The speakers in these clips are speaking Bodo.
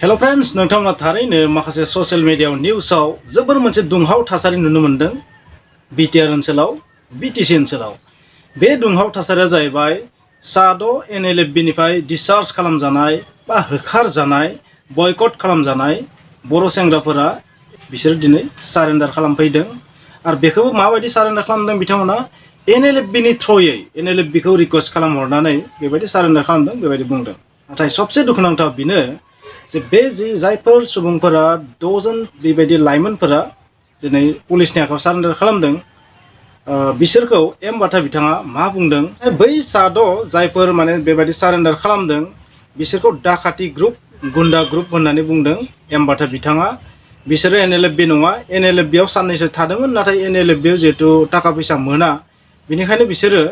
हेलो फ्रेंड्स, नोंथांमोना थारैनो माखासे ससियेल मीडिया निउसाव जोबोर मोनसे दुंहाव थासारि नुनो मोनदों बिटिआर ओनसोलाव बिटिसि ओनसोलाव। बे दुंहाव थासारिया जाहैबाय साद NLFB निफ्राय डिसचार्ज खालामजानाय बा होखारजानाय बयकट खालामजानाय बर' सेंग्राफोरा बिसोर दिनै सारेन्डार खालामफैदों। आरो बेखौबो माबायदि सारेन्डार खालामदों बिथांमोना NLFB नि थ्रुयै NLFB खौ रिक्वेस्ट खालामहरनानै बेबायदि सारेन्डार खालामदों बेबायदि बुंदों। नाथाय सबसे दुखुनांथाव बेनो जे बे जायफोर सुबुंफोरा 6 जन बेबायदि लाइमोनफोरा दिनै पुलिसनि आखायाव सारेन्डार खालामदों, बिसोरखौ बाथा बिथाङा मा बुंदों, बै साद जायफोर माने बेबायदि सारेन्डार खालामदों बिसोरखौ डाकाति ग्रुप गुन्डा ग्रुप होननानै बुंदों बाथा बिथाङा। बिसोरो NLFB नङा, NLFB आव साननैसो थादोंमोन, नाथाय NLFB आव जिहेतु थाखा फैसा मोना बेनिखायनो बिसोरो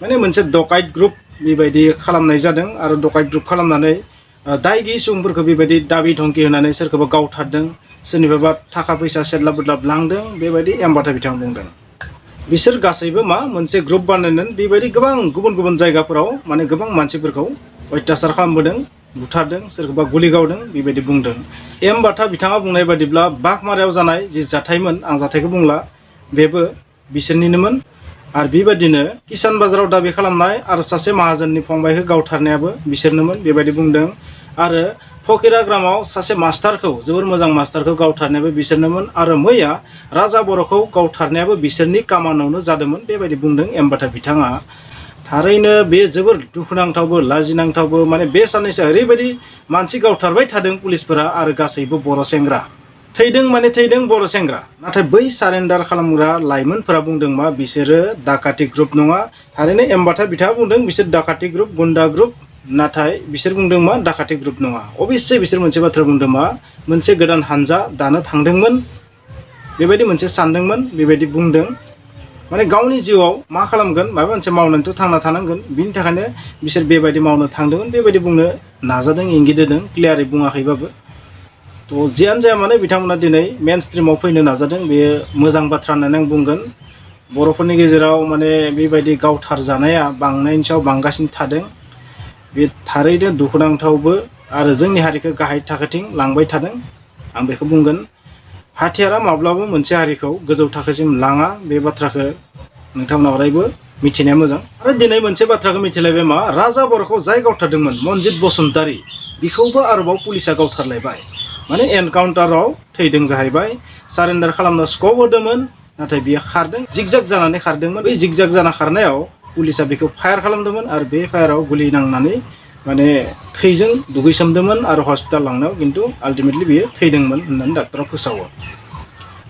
माने मोनसे डकाइट ग्रुप बेबायदि खालामनाय जादों। आरो डकाइट ग्रुप खालामनानै दाय गैयै सुबुंफोरखौ बेबायदि दाबि धमखि होनानै सोरखौबा गावथारदों, सोरनिबा थाखा फैसा सेदलाब बोदलाब लांदों बेबायदि बाथा बिथाङा बुंदों। बिसोर गासैबो मा मोनसे ग्रुप बानायनानै बेबायदि गोबां गुबुन गुबुन जायगाफोराव माने गोबां मानसिफोरखौ अत्याचार खालामबोदों, बुथारदों, सोरखौबा गुलि गावदों बेबायदि बुंदों। बाथा बिथाङा बुंनाय बादिब्ला बाघमारायाव जानाय जि जाथायमोन, आं जाथायखौ बुंला, बेबो बिसोरनिनोमोन। आरो बेबायदिनो किसान बाजाराव दाबि खालामनाय आरो सासे माहाजोननि फंबायखौ गावथारनायाबो बिसोरनोमोन बेबायदि बुंदों। आरो फकिराग्रामाव सासे मास्टारखौ जोबोर मोजां मास्टारखौ गावथारनायाबो बिसोरनोमोन। आरो मैया राजा बर'खौ गावथारनायाबो बिसोरनि कामानावनो जादोंमोन बेबायदि बुंदों बाथा बिथाङा। थारैनो बे जोबोर दुखुनांथावबो लाजिनांथावबो। माने बे साननैसो ओरैबायदि मानसि गावथारबाय थादों पुलिसफोरा आरो गासैबो बर' सेंग्रा थैदों, माने थैदों बर' सेंग्रा। नाथाय बै सारेन्डार खालामग्रा लाइमोनफोरा बुंदों मा बिसोरो डाकाति ग्रुप नङा। थारैनो बाथा बिथाङा बुंदों बिसोर डाकाति ग्रुप गुन्डा ग्रुप, नाथाय बिसोर बुंदों मा डाकाति ग्रुप नङा। अबयस्से बिसोर मोनसे बाथ्रा बुंदों मा मोनसे गोदान हानजा दानो थांदोंमोन बेबायदि मोनसे सानदोंमोन बेबायदि बुंदों। माने गावनि जिउआव मा खालामगोन, माबा मोनसे मावनानैथ' थांना थानांगोन, बिनि थाखायनो बिसोर बेबायदि मावनो थांदोंमोन बेबायदि बुंनो नाजादों, इंगित होदों, क्लियारै बुङाखैबाबो। थ' जियानो जाया माने बिथांमोना दिनै मेन स्ट्रिमाव फैनो नाजादों, बेयो मोजां बाथ्रा होननानै आं बुंगोन। बर'फोरनि गेजेराव माने बेबायदि गावथार जानाया बांनायनि सायाव बांगासिनो थादों, बे थारैनो दुखुनांथावबो आरो जोंनि हारिखौ गाहाय थाखोथिं लांबाय थादों, आं बेखौ बुंगोन। हाथियारा माब्लाबा मोनसे हारिखौ गोजौ थाखोसिम लाङा, बे बाथ्राखौ नोंथांमोना अरायबो मिथिनाया मोजां। आरो दिनै मोनसे बाथ्राखौ मिथिलायबाय मा राजा बर'खौ जाय गावथारदोंमोन मनजित बसुमतारी, बिखौबो आरोबाव पुलिसा गावथारलायबाय। माने एनकाउन्टाराव थैदों जाहैबाय। सारेन्डार खालामनो स्कप होदोंमोन, नाथाय बियो खारदों, जिगजाग जानानै खारदोंमोन। बै जिगजाग जाना खारनायाव पुलिसा बेखौ फायार खालामदोंमोन आरो बे फायाराव गुलि नांनानै माने थैजों दुगैसोमदोंमोन आरो हस्पिटाल लांनायाव खिन्थु आल्टिमेटलि बियो थैदोंमोन होननानै डाक्टरा फोसावो।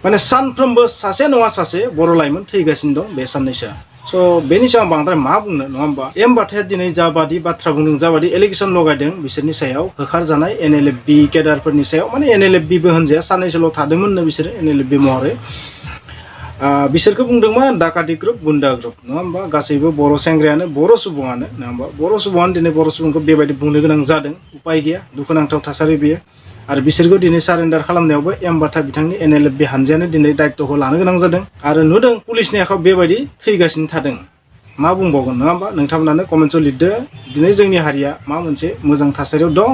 माने सानफ्रोमबो सासे नङा सासे बर' लाइमोन थैगासिनो दं बे साननैसोआ। स' बेनि सायाव आं बांद्राय मा बुंनो, नङा होमबा? बाथाया दिनै जाबादि बाथ्रा बुंदों, जाबादि एलिगेसन लगायदों बिसोरनि सायाव, होखारजानाय NLFB केडारफोरनि सायाव, माने NLFBबो होनजाया, साननैसोल' थादोंमोननो बिसोरो NLFB महरै। बिसोरखौ बुंदों मा डाकाति ग्रुप गुन्डा ग्रुप, नङा होमबा? गासैबो बर' सेंग्रायानो, बर' सुबुङानो, नङा होमबा? बर' सुबुङानो दिनै बर' सुबुंखौ बेबायदि बुंनो गोनां जादों, उपाय गैया, दुखुनांथाव थासारि बेयो। आरो बिसोरखौ दिनै सारेन्डार खालामनायावबो बाथा बिथांनि NLFB हानजायानो दिनै दायित्वखौ लानो गोनां जादों। आरो नुदों पुलिसनि आखायाव बेबायदि थैगासिनो थादों। मा बुंबावगोन, नङा होमबा? नोंथांमोनानो कमेन्ट्सआव लिरदो दिनै जोंनि हारिया मा मोनसे मोजां थासारियाव दं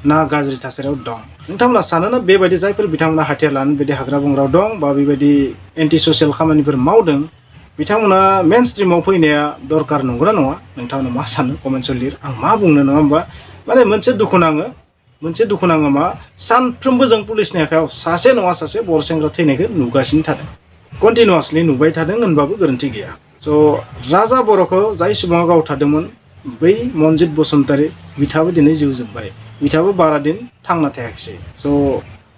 ना गाज्रि थासारियाव दं। नोंथांमोना सानोना बेबायदि जायफोर बिथांमोना हाथियार लानानै बेबायदि हाग्रा बंग्रायाव दं बा बेबायदि एन्टि ससियेल खामानिफोर मावदों, बिथांमोना मेन स्ट्रिमाव फैनाया दरकार नंगौना नङा? नोंथांमोना मा सानो कमेन्ट्सआव लिर। आं मा बुंनो, नङा होमबा? माने मोनसे दुखु नाङो मा सानफ्रोमबो जों पुलिसनि आखायाव सासे नङा सासे बर' सेंग्रा थैनायखौ नुगासिनो थादों, कन्टिनिउवासलि नुबाय थादों होनबाबो गोरोन्थि गैया। स' राजा बर'खौ जाय सुबुङा गावथारदोंमोन बै मनजित बसुमतारी, बिथाङाबो दिनै जिउ जोब्बाय, बिथाङाबो बारा दिन थांना थायाखिसै। स'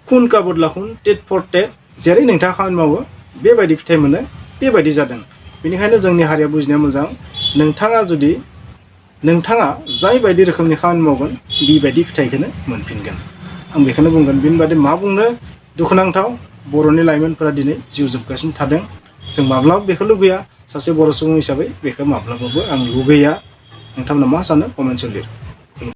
खुन का बदला खुन, टेट फर टेट, जेरै नोंथाङा खामानि मावो बेबायदि फिथाइ मोनो, बेबायदि जादों। बेनिखायनो जोंनि हारिया बुजिनाया मोजां, नोंथाङा जायबायदि रोखोमनि खामानि मावगोन बेबायदि फिथाइखौनो मोनफिनगोन, आं बेखौनो बुंगोन। बेनि बादै मा बुंनो, दुखुनांथाव बर'नि लाइमोनफोरा दिनै जिउ जोबगासिनो थादों। जों माब्लाबा बेखौ लुबैया, सासे बर' सुबुं हिसाबै बेखौ माब्लाबाबो आं लुगैया। नोंथांमोना मा सानो कमेन्ट्सआव लिर।